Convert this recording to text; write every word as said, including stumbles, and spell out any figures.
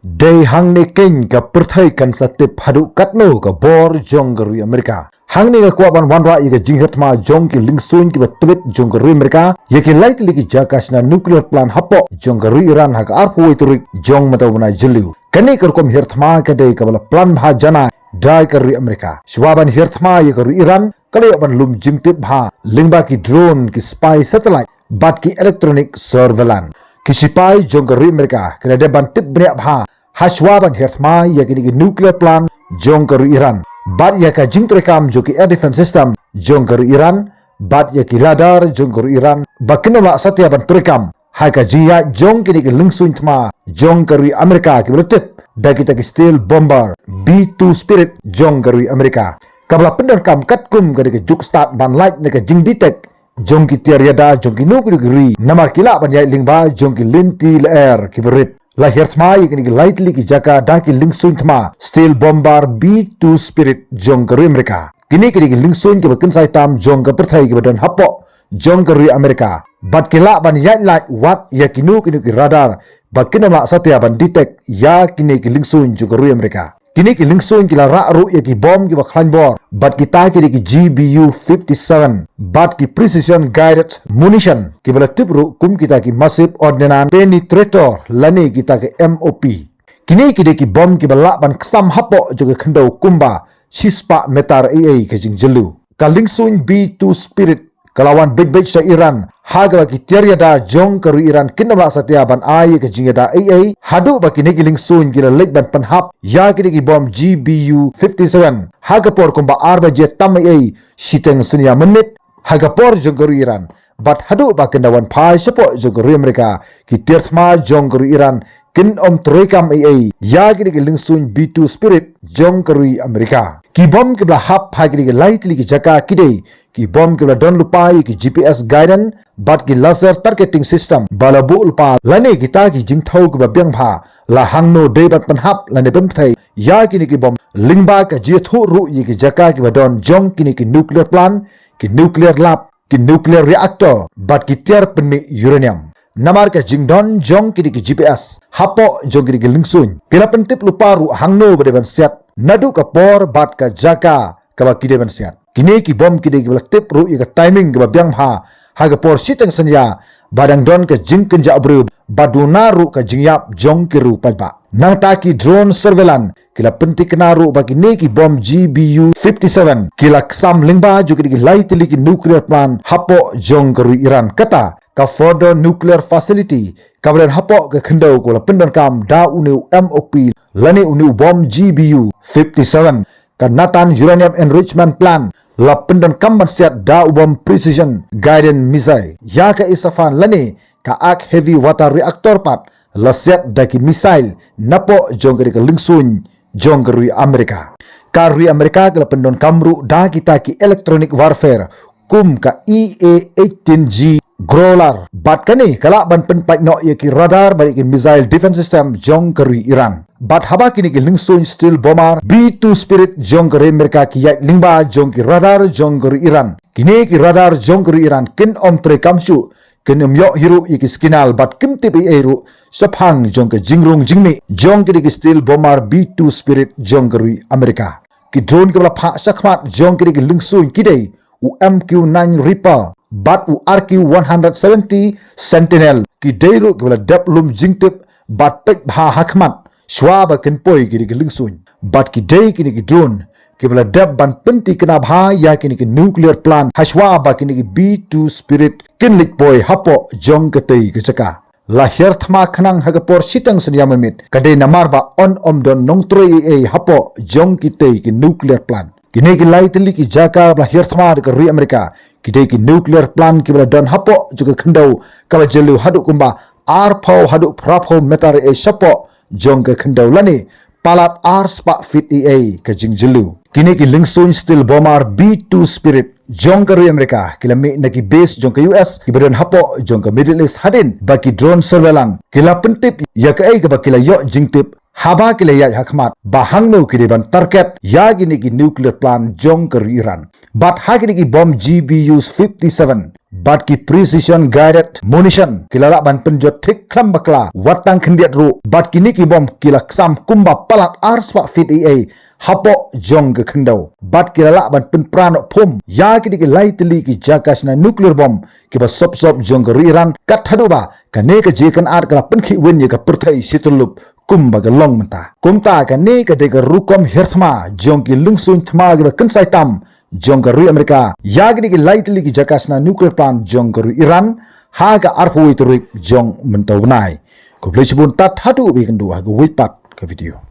Dei hangne keiñ ka pyrthei kan sa tip haduh katno ka bor jong ka ri Amerika. Hangne nga kwah ban wanrah ïa ka jinghiar thma jong ki lingsuiñ kiba tbit jong ka ri Amerika ïa ki lai tylli ki jaka shna nuclear plant hapoh jong ka ri Iran ha ka arphew tarik jong mynta u bnai Jylliew. Kane ka rukom hiar thma ka dei kaba la plan bha janai da ka ri Amerika. Shuwa ban hiar thma ïa ka ri Iran, ka la ïoh ban lum jingtip bha lyngba ki drone, ki spy satellite bad ki electronic surveillance. Ki sipai jong ka ri Amerika ki la dep ban tip bniah bha ha shuwa ban hiar thma ïa kine ki nuclear plant jong ka ri Iran bad ïa ka jingtreikam jong ki air defense system jong ka ri Iran bad ïa ki radar jong ka ri Iran ba kin ym lah satia ban treikam ha ka jingïaid jong kine ki lingsuiñ thma jong ka ri Amerika kiba la tip da kita ki stealth bomber B two Spirit jong ka ri Amerika, kaba la pyndonkam katkum ka dei ka juk stad ban lait na ka jingdetect jong ki tiar radar jong kino kino ki ri, namar ki lah ban ïaid lyngba jong ki lynti lyer kiba rit. La hiar thma ïa kine ki lai tylli ki jaka da ki lingsuiñ thma stealth bomber B two Spirit jong ka ri Amerika. Kine ki dei ki lingsuiñ kiba kynsai tam jong ka pyrthei kiba don hapoh jong ka ri Amerika bad ki lah ban ïaid lait wat ïa kino kino ki radar ba kin ym lah satia ban detect ïa kine ki lingsuiñ jong ka ri Amerika. Kine ki lingsuiñ ki la rah ruh ïa ki bom kiba khlaiñ bor bad kita ki dei ki G B U fifty-seven bad ki precision guided munition kiba la tip ruh kum kita ki massive ordnance penetrator lane kita ki M O P. Kine ki dei ki bom kiba lah ban ksam hapoh jong ka khyndew kumba shispah meter ei ei ka jingjylliew. Ka lingsuiñ B two Spirit ka la wan beit beit sha Iran ha kaba ki tiar radar jong ka ri Iran kin ym lah satia ban ai ïa ka jingïada ei ei haduh ba kine ki lingsuiñ ki la leit ban pynhap ïa kine ki bom G B U fifty-seven ha ka por kumba ar baje tam ei ei shiteng synñia mynmiet ha ka por jong ka ri Iran bad haduh ba kin da wan phai shapoh jong ka ri Amerika. Ki tiar thma jong ka ri Iran kin ym treikam ei ei ïa kine ki lingsuiñ B two Spirit jong ka ri Amerika. Ki bom kiba la hap ha kine ki lai tylli ki jaka ki dei ki bom kiba la don lypa ïa ki G P S guidance bad ki laser targeting system ba la buh lypa lane kita ki jingthew kiba biang bha la hangno dei ban pynhap lane pynpthei ïa kine ki bom lyngba ka jingïathuh ruh ïa ki jaka kiba don jong kine ki nuclear plant, ki nuclear lab, ki nuclear reactor bad ki tiar pynmih uranium. Namar ka jingdon jong kine ki G P S hapoh jong kine ki lingsuiñ ki la pyntip lypa ruh hangno ba dei ban siat naduh ka por bad ka jaka kaba ki dei ban siat. Kine ki bom ki dei kiba la tip ruh ïa ka timing kaba biang bha ha ka por shiteng synñia ba dang don ka jingkynjah briew bad duna ruh ka jingïap jong ki riew paidbah. Nangta ki drone surveillance ki la pynthikna ruh ba kine ki bom G B U fifty-seven ki la ksam lyngba jong kine ki lai tylli ki nuclear plant hapoh jong ka ri Iran, kata ka Fordow nuclear facility kaba don hapoh ka khyndew kaba la pyndonkam da une u M O P lane une u bom G B U fifty-seven. Ka Natanz uranium enrichment plant la pyndonkam ban siat da u bom precision guided missile. Ïa ka Isfahan lane ka Ark heavy water reactor pat la siat da ki missile napoh jong ka dei ka lingsuiñ jong ka ri Amerika. Ka ri Amerika ka la pyndonkam ruh da kita ki electronic warfare kum ka E A eighteen G Growler bad kane ka lah ban pynpait noh ïa ki radar bad ïa ki missile defense system jong ka ri Iran. Bad haba kine ki lingsuiñ stealth bomber B two Spirit jong ka ri Amerika ki ïaid lyngba jong ki radar jong ka ri Iran, kine ki radar jong ka ri Iran kin ym treikam shuh, kin ym ïoh hi ruh ïa ki signal bad kim tip ei ei ruh shaphang jong ka jingrung jingmih jong kine ki stealth bomber B two Spirit jong ka ri Amerika. Ki drone kiba la phah shakhmat jong kine ki lingsuiñ ki dei u M Q nine Reaper bad u R Q one hundred seventy Sentinel. Ki dei ruh kiba la dep lum jingtip bad peit bha ha khmat shuwa ba kin poi kine ki lingsuiñ. Bad ki dei kine ki drone kiba la dep ban pynthikna bha ïa kine ki nuclear plant ha shuwa ba kine ki B two Spirit kin leit poi hapoh jong katei ka jaka. La hiar thma khnang ha ka por shiteng synñia mynmiet ka dei namar ba un ym don nongtrei ei ei hapoh jong kitei ki nuclear plant. Kine ki lai tylli ki jaka ba la hiar thma da ka ri Amerika ki dei ki nuclear plant kiba la don hapoh jong ka khyndew kaba jylliew haduh kumba arphew haduh phraphew meter ei ei shapoh jong ka khyndew lane palat ar spah feet ei ei ka jingjylliew. Kine ki lingsuiñ stealth bomber B two Spirit jong ka ri Amerika ki la mih na ki base jong ka U S kiba don hapoh jong ka Middle East hadien ba ki drone surveillance ki la pyntip ïa kaei kaba ki la ïoh jingtip haba ki la ïaid ha khmat ba hangno ki dei ban target ïa kine ki nuclear plant jong ka ri Iran. Bad ha kine ki bom G B U fifty-seven bad ki precision guided munition ki la lah ban pynjot thik khlem bakla wat tang khyndiat ruh, bad kine ki bom ki la ksam kumba palat ar spah feet ei ei hapoh jong ka khyndew, bad ki la lah ban pynpra noh phum ïa kine ki lai tylli ki jaka shna nuclear bomb kiba sop sop jong ka ri Iran, kat haduh ba kane ka jingïakynad ka la pynkhih win ïa ka pyrthei shityllup kumba ka long mynta. Kumta kane ka dei ka rukom hiar thma jong ki lyngsuiñ thma kiba kynsai tam jong ka ri Amerika ïa kine ki lai tylli ki jaka shna nuclear plant jong ka ri Iran ha ka arphew wei tarik jong mynta u bnai. Khublei shibun, tat haduh ba ïakynduh ha kawei pat ka video.